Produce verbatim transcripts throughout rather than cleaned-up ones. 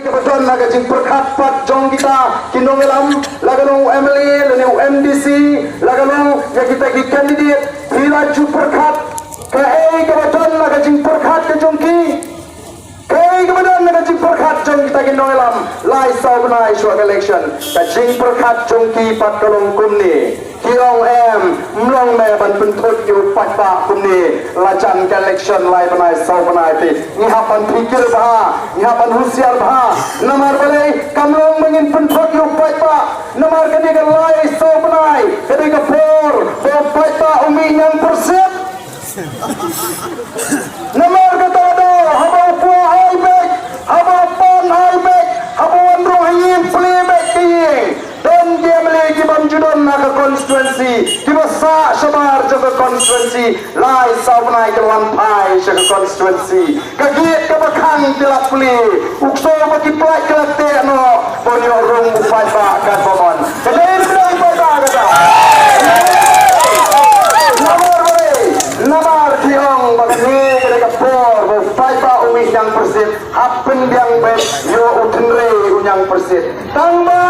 Kaba don ha ka jingpyrkhat pat jong kita ki nongïalam, la ka long u M L A lane u M D C, la ka long ïa kita ki candidate, phi la ju pyrkhat kaei kaba don ha ka jingpyrkhat ka jong ki? Kaei kaba don ha ka jingpyrkhat jong kita ki nongïalam lai saw bnai shuwa ka election? Ka jingpyrkhat jong ki pat ka long kumne. Ki ong em, mlong me ban pynthut ïa u paidbah kumne la jan ka election lai bnai saw bnai te. Ngi hap ban phikir bha, ngi hap ban husiar bha. Namar balei? Kam long ba ngin pynthut ïa u paidbah. Namar kane ka lai saw bnai ka dei ka por ba u paidbah u mih ñiangpyrsit. Namar kata ka daw, haba u kwah ai beit, haba u pan ai beit, haba u wan rung ha ïing plie beit ka ïing. Don ki M L A ki bym ju don ha ka constituency, kiba sah shabar jong ka constituency, lai saw bnai ki la wan phai sha ka constituency. Ka gate kaba khang ki la plie, u ksew ba ki pynlait ki la teh noh, ban ïoh rung u paidbah katba mon. Ka dei ruh u paidbah kata. Namar balei? Namar ki ong ba kane ka dei ka por ba u paidbah u mih ñiangpyrsit, hap pynbiang beit ïa u tynrai u ñiangpyrsit. Tang ba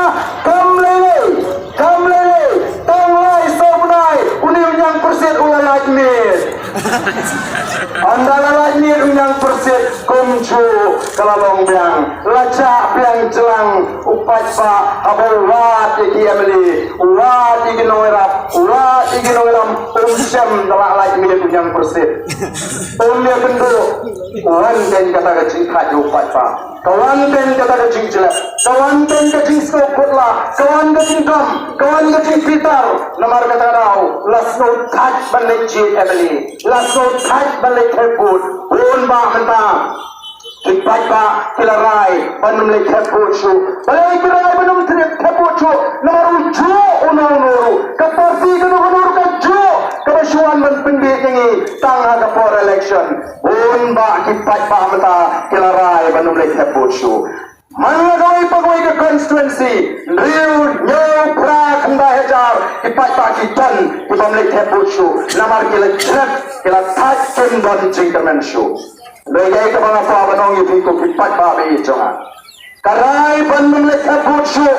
kam lei lei, kam lei lei, tang lai saw bnai une u ñiangpyrsit u la lait miet. Ynda la lait miet u ñiangpyrsit, kumjuh ka la long biang, la jah biang jlang u paidbah. Haba u wad ïa ki M L A, u wad ïa ki nongïarap, u wad ïa ki nongïalam, um shem da la lait miet u ñiangpyrsit. Um ïakynduh. Wan teng kata ka jingthait ïa u paidbah. Ka wan teng kata ka jingjlep, ka wan teng ka jingsngewkhut la, ka wan ka jingdom, ka wan ka jingbitar. Namar kata ka daw la sngewthait ban leit jied M L A, la sngewthait ban leit thep vote. Bun bah mynta ki paidbah ki la rai ban ym leit thep vote shuh. Balei ki rai ban ym thep vote shuh? Namar ujuh uno uno ruh, ka party kano kano ruh kajuh kaba shu wan ban pynbieit ïa ngi tang ha ka por election. Bun bah ki paidbah mynta ki la rai ban ym leit thep vote shuh. Man la kawei pa kawei ka constituency, hynriew, hynñiew, phra, khyndai hajar ki paidbah ki don ki bym leit thep vote shuh. Namar ki la jlep, ki la thait, kim don jingkyrmen shuh. Dei kaei kaba nga kwah ban ong ïa phi ko ki paidbah ba ïeit jong nga. Ka rai ban ym leit thep vote shuh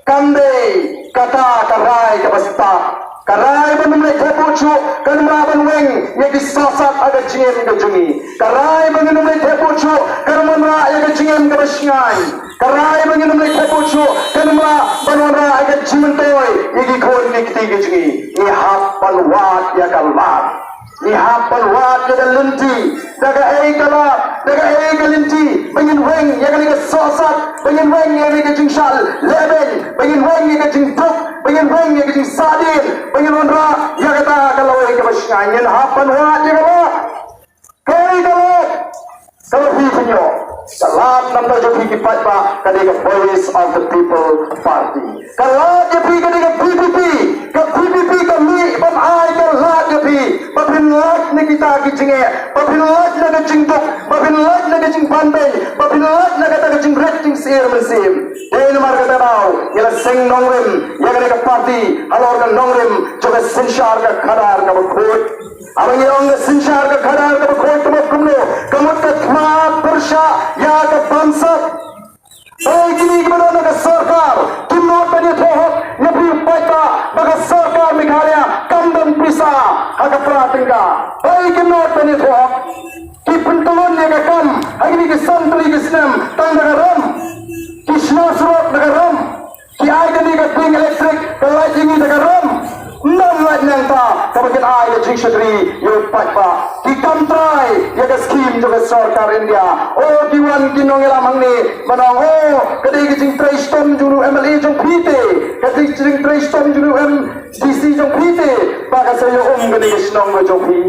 kam dei kata ka rai kaba stad. Ka rai ban ym leit thep vote shuh kan ym lah ban weng ïa ki sawsat ha ka jingim ka jong ngi. Ka rai ban ym leit thep vote shuh kan ym wanrah ïa ka jingim kaba shngaiñ. Ka rai ban ym leit thep vote shuh kan ym lah ban wanrah ïa ka jingmyntoi ïa ki khun ki kti ki jong ngi. Ngi hap ban wad ïa ka lad. Ngi hap ban wad ïa ka lynti. Da kaei ka lad, da kaei ka lynti ba ngin weng ïa kane ka sawsat, ba ngin weng ïa kane ka jingshah lehbeiñ, ba ngin weng ïa ka jingduk, ba ngin weng ïa ka jingsahdien, ba ngin wanrah ïa kata ka lawei kaba shngaiñ. Ngin hap ban wad ïa ka lad. Kaei ka lad? Ka lad phi pynïoh. Ka lad namar jong phi ki paidbah ka dei ka Voice of the People Party. Ka lad ïa phi ka dei ka V P P. Ka V P P ka mih ban ai ka lad ïa phi ba phin lait na kita ki jingeh, ba phin lait na ka jingduk, ba phin lait na ka jingbanbeiñ, ba phin lait na kata ka jingret jingsyier mynsiem. Dei namar kata daw ngi la seng nongrim ïa kane ka party halor ka nongrim jong ka synshar ka khadar kaba khuid. Haba ngi ong ka synshar ka khadar kaba khuid ka mut kumno? Ka mut ka thma pyrshah ïa ka bamsap. Balei kine kiba don ha ka sorkar kim nud ban ïathuh hok ïa phi u paidbah ba ka sorkar Meghalaya kam don pisa ha ka pra tyngka? Balei kim nud ban ïathuh hok? Ki pyntlun ïa ka kam ha kine ki san tylli ki snem tang da ka rem. Ki shna surok da ka rem. Ki ai kane ka tieng elektrik ka lait ïa ngi da ka rem. Ym don lait nangta kaba kin ai ka jingshakri ïa u paidbah. Ki kam trai ïa ka skim jong ka sorkar India. O, ki wan ki nongïalam hangne ban ong, o, ka dei ka jingtrei shitom jong u M L A jong phi te, ka dei ka jingtrei shitom jong u M D C jong phi te ba ka sa ïa um kane ka shnong ka jong phi.